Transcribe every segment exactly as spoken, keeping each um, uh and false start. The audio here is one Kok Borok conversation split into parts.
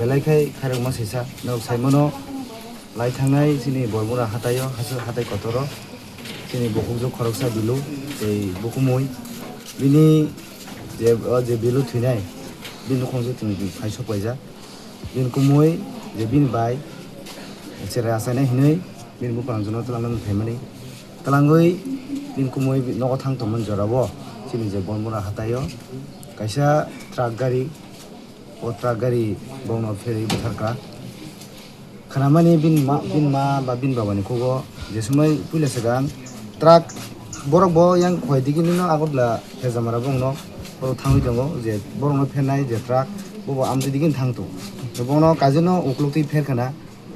Belai khai khairokma sisa, nok saimano lai thangnai chini Bormura hataio, hasu hatai kotoro, chini bukhukjwk khoroksa Bilu, tei bukumui. Bini je, o je Bilu thwinai, bini nukhung se tini phai sok paijak. Bini kumui je bini bai cherai achainai hinui bini buphang jora twlangna phaimani. Twlangwi bini kumui nogo thang tongmani jorao chini je Bormura hataio kaisa truck gari, o truck gari bongno pherwi butharkha. Khnamani bini ma, bini ma ba bini babani khugo je sumai puila swkang truck borok bo yang khoi digini no Agartala Hejamara bongno borok thangwi tongo je borokno phernai je truck bobo amtwi digini thang tongo. Bono kaisa no uklok twi pher khna,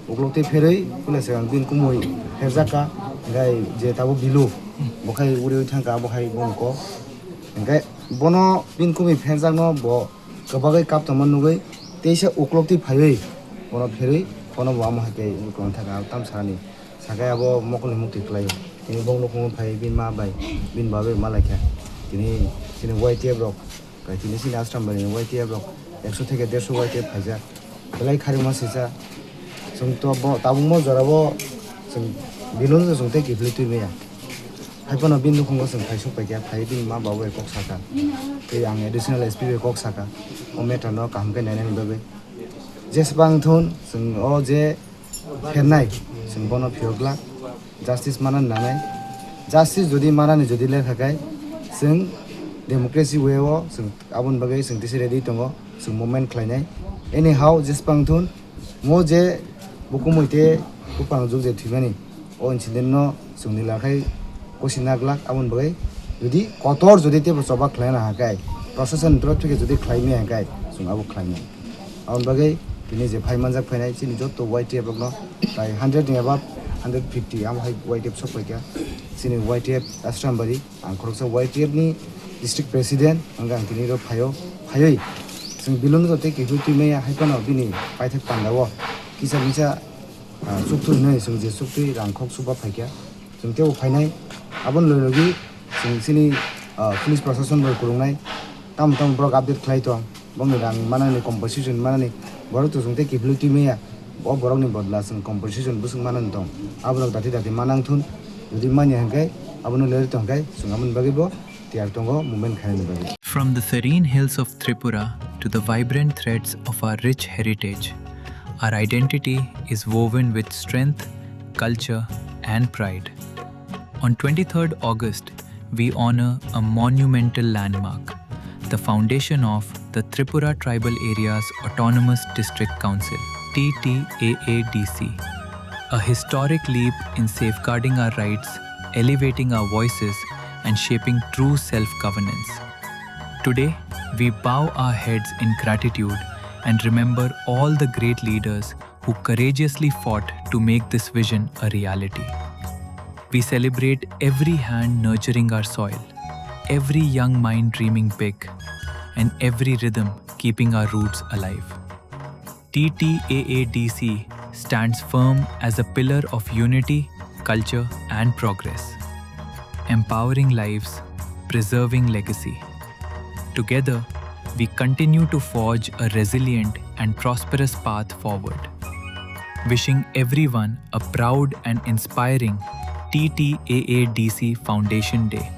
uklok twi pherwi puila swkang bini kumui pherjak kha, hingkhai je tabuk Bilu bo khai uriui thang kha, bo khai bongni kok. Hingkhai bono bini kumui pherjak no bo kwbagwi kap tongma nugwi teisa uklok twi phaiwi bono pherwi bono bo amo hai khe nukhung thangkha tam sani. Sakai abo mokolni muktwi kwlaio. Tini bong nukhungo phai bini ma bai bini babai ma laikha. Tini chini Y T F rok, kai tini chini Ashram bai ni Y T F rok ekso theke derso Y T F phaijak. Belai kharima sisa. Chwng to bo tabukmo jorabo chwng Bilun se chwng tei kiphilwi twi maya. Hai phano bini nukhungo chwng phai sok paikha, phai bini ma babai kok sakha. Tei ang additional S P bai kok sakha. O matter no kaham khe nainani bagwi. Jesbang thun chwng o je phernai, chwng bono phiyok glak, justice manani nangnai. Justice jodi manani jodi lekha kai, chwng democracy way o chwng aboni bagwi chwng tisi ready tongo, chwng movement khlainai. Anyhow, jesbang thun, mo je bukumui tei buphang juk je thwimani, o incident no chwngni lakhai kosi naglak, aboni bagwi jodi kotor jodi teibo choba khlaina hakai, proshashan ni torop theke jodi khlai maya hakai, chwng abo khlainai. Aboni bagwi tini je phai manjak phainai chini joto Y T F rokno prai hundred ni above, hundred fifty amo hai Y T F sok paikha. Chini Y T F Ashram bari, ang khoroksa Y T F ni district president, ang ang tini ro phaio, phaiwi chwng Bilun no tei kiphilwi twi maya hai phano bini paithak pandao kisa misa, ah, chuktwi hinwi chwng je chuktwi rang khok chuba phaikha. Chwng teibo phainai, aboni logi logi chwng chini, ah, police proshashan bai kwrwngnai, tamo tamo borok update khlai tong, bongni rang manani, compensation manani, borok to chwng tei kiphilwi twi maya, o borokni bodla chwng compensation bwswk manani tong, aborok dati dati manang thun, jodi manya hwnkhe abono leri tongkhe chwng aboni bagwi bo tiyar tongo movement khainani bagwi. From the serene hills of Tripura to the vibrant threads of our rich heritage, our identity is woven with strength, culture, and pride. On twenty-third August, we honor a monumental landmark, the foundation of the Tripura Tribal Areas Autonomous District Council, T T A A D C, a historic leap in safeguarding our rights, elevating our voices, and shaping true self-governance. Today, we bow our heads in gratitude and remember all the great leaders who courageously fought to make this vision a reality. We celebrate every hand nurturing our soil, every young mind dreaming big, and every rhythm keeping our roots alive. T T A A D C stands firm as a pillar of unity, culture, and progress, empowering lives, preserving legacy. Together, we continue to forge a resilient and prosperous path forward. Wishing everyone a proud and inspiring T T A A D C Foundation Day.